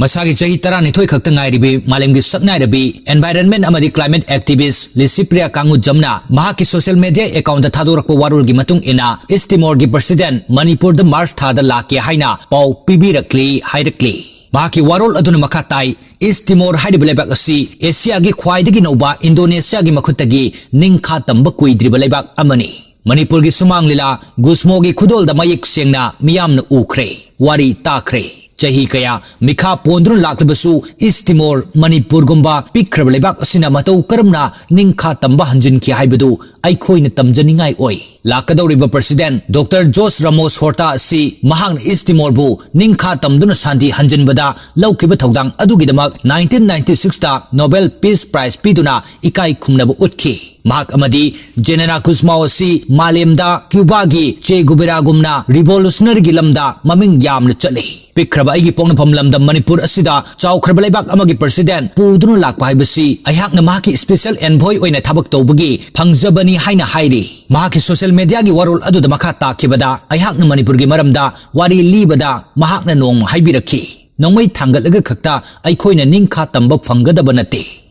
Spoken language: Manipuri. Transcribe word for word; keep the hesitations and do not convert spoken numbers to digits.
ꯃꯁꯥꯒꯤ ꯆꯍꯤ ꯇꯔꯥꯅꯤꯊꯣꯏ ꯈꯛꯇ ꯉꯥꯏꯔꯤꯕꯤ ꯃꯥꯂꯦꯝꯒꯤ ꯁꯛꯅꯥꯏꯔꯕꯤ environment ꯑꯃꯗꯤ climate activist ꯂꯤꯁꯤꯄ꯭ꯔꯤꯌꯥ ꯀꯥꯡꯒꯨꯖꯝꯅ ꯃꯍꯥꯛꯀꯤ social media account ꯊꯥꯗꯣꯔꯛꯄ ꯋꯥꯔꯣꯜꯒꯤ ꯃꯇꯨꯡ ꯏꯟꯅ, ꯏꯁ ꯇꯤꯃꯣꯔꯒꯤ president ꯃꯅꯤꯄꯨꯔꯗ March ꯊꯥꯗ ꯂꯥꯛꯀꯦ ꯍꯥꯏꯅ ꯄꯥꯎ ꯄꯤꯕꯤꯔꯛꯂꯤ ꯍꯥꯏꯔꯛꯂꯤ꯫ ꯃꯍꯥꯛꯀꯤ ꯋꯥꯔꯣꯜ ꯑꯗꯨꯅ ꯃꯈꯥ ꯇꯥꯏ, ꯏꯁ ꯇꯤꯃꯣꯔ ꯍꯥꯏꯔꯤꯕ ꯂꯩꯕꯥꯛ ꯑꯁꯤ ꯑꯦꯁꯤꯌꯥꯒꯤ ꯈ꯭ꯋꯥꯏꯗꯒꯤ ꯅꯧꯕ ꯏꯟꯗꯣꯅꯦꯁꯤꯌꯥꯒꯤ ꯃꯈꯨꯠꯇꯒꯤ ꯅꯤꯡꯈꯥ ꯇꯝꯕ ꯀꯨꯏꯗ꯭ꯔꯤꯕ ꯂꯩꯕꯥꯛ ꯑꯃꯅꯤ꯫ ꯃꯅꯤꯄꯨꯔꯒꯤ ꯁꯨꯃꯥꯡ ꯂꯤꯂꯥ ꯒꯨꯁꯃꯣꯒꯤ ꯈꯨꯗꯣꯜꯗ ꯃꯌꯦꯛ ꯁꯦꯡꯅ ꯃꯤꯌꯥꯝꯅ ꯎꯈ꯭ꯔꯦ, ꯋꯥꯔꯤ ꯇꯥꯈ꯭ꯔꯦ꯫ ꯆꯍꯤ ꯀꯌꯥ ꯃꯤꯈꯥ ꯄꯣꯟꯗꯨꯅ ꯂꯥꯛꯂꯕꯁꯨ, ꯏꯁ ꯇꯤꯃꯣꯔ, ꯃꯅꯤꯄꯨꯔꯒꯨꯝꯕ ꯄꯤꯛꯈ꯭ꯔꯕ ꯂꯩꯕꯥꯛ ꯑꯁꯤꯅ ꯃꯇꯧ ꯀꯔꯝꯅ ꯅꯤꯡꯈꯥ ꯇꯝꯕ ꯍꯟꯖꯤꯟꯈꯤ ꯍꯥꯏꯕꯗꯨ ꯑꯩꯈꯣꯏꯅ ꯇꯝꯖꯅꯤꯡꯉꯥꯏ ꯑꯣꯏ꯫ ꯂꯥꯛꯀꯗꯧꯔꯤꯕ president ꯗꯣꯛꯇꯔ ꯖꯣꯔꯖ ꯔꯥꯃꯣꯁ ꯍꯣꯔꯇꯥ ꯑꯁꯤ ꯃꯍꯥꯛꯅ ꯏꯁ ꯇꯤꯃꯣꯔꯕꯨ ꯅꯤꯡꯈꯥ ꯇꯝꯗꯨꯅ ꯁꯥꯟꯇꯤ ꯍꯟꯖꯤꯟꯕꯗ ꯂꯧꯈꯤꯕ ꯊꯧꯗꯥꯡ ꯑꯗꯨꯒꯤꯗꯃꯛ nineteen ninety six ꯇ Nobel Peace Prize ꯄꯤꯗꯨꯅ ꯏꯀꯥꯏ ꯈꯨꯝꯅꯕ ꯎꯠꯈꯤ꯫ ꯃꯍꯥꯛ ꯑꯃꯗꯤ ꯖꯦꯅꯦꯔꯥ ꯒꯨꯁꯃꯥꯎ ꯑꯁꯤ ꯃꯥꯂꯦꯝꯗ ꯀ꯭ꯌꯨꯕꯥꯒꯤ ꯆꯦ ꯒꯨꯕꯦꯔꯥꯒꯨꯝꯅ revolutionary ꯒꯤ ꯂꯝꯗ ꯃꯃꯤꯡ ꯌꯥꯝꯅ ꯆꯠꯂꯤ꯫ ꯄꯤꯛꯈ꯭ꯔꯕ ꯑꯩꯒꯤ ꯄꯣꯛꯅꯐꯝ ꯂꯝꯗꯝ ꯃꯅꯤꯄꯨꯔ ꯑꯁꯤꯗ ꯆꯥꯎꯈ꯭ꯔꯕ ꯂꯩꯕꯥꯛ ꯑꯃꯒꯤ president ꯄꯨꯗꯨꯅ ꯂꯥꯛꯄ ꯍꯥꯏꯕꯁꯤ ꯑꯩꯍꯥꯛꯅ ꯃꯍꯥꯛꯀꯤ special envoy ꯑꯣꯏꯅ ꯊꯕꯛ ꯇꯧꯕꯒꯤ ꯐꯪꯖꯕꯅꯤ ꯍꯥꯏꯅ ꯍꯥꯏꯔꯤ꯫ ꯃꯍꯥꯛꯀꯤ social media ꯒꯤ ꯋꯥꯔꯣꯜ ꯑꯗꯨꯗ ꯃꯈꯥ ꯇꯥꯈꯤꯕꯗ, ꯑꯩꯍꯥꯛꯅ ꯃꯅꯤꯄꯨꯔꯒꯤ ꯃꯔꯝꯗ ꯋꯥꯔꯤ ꯂꯤꯕꯗ ꯃꯍꯥꯛꯅ ꯅꯣꯡꯃ ꯍꯥꯏꯕꯤꯔꯛꯈꯤ, "ꯅꯣꯡꯃꯩ ꯊꯥꯡꯒꯠꯂꯒ ꯈꯛꯇ ꯑꯩꯈꯣꯏꯅ ꯅꯤꯡꯈꯥ ꯇꯝꯕ ꯐꯪꯒꯗꯕ ꯅꯠꯇꯦ꯫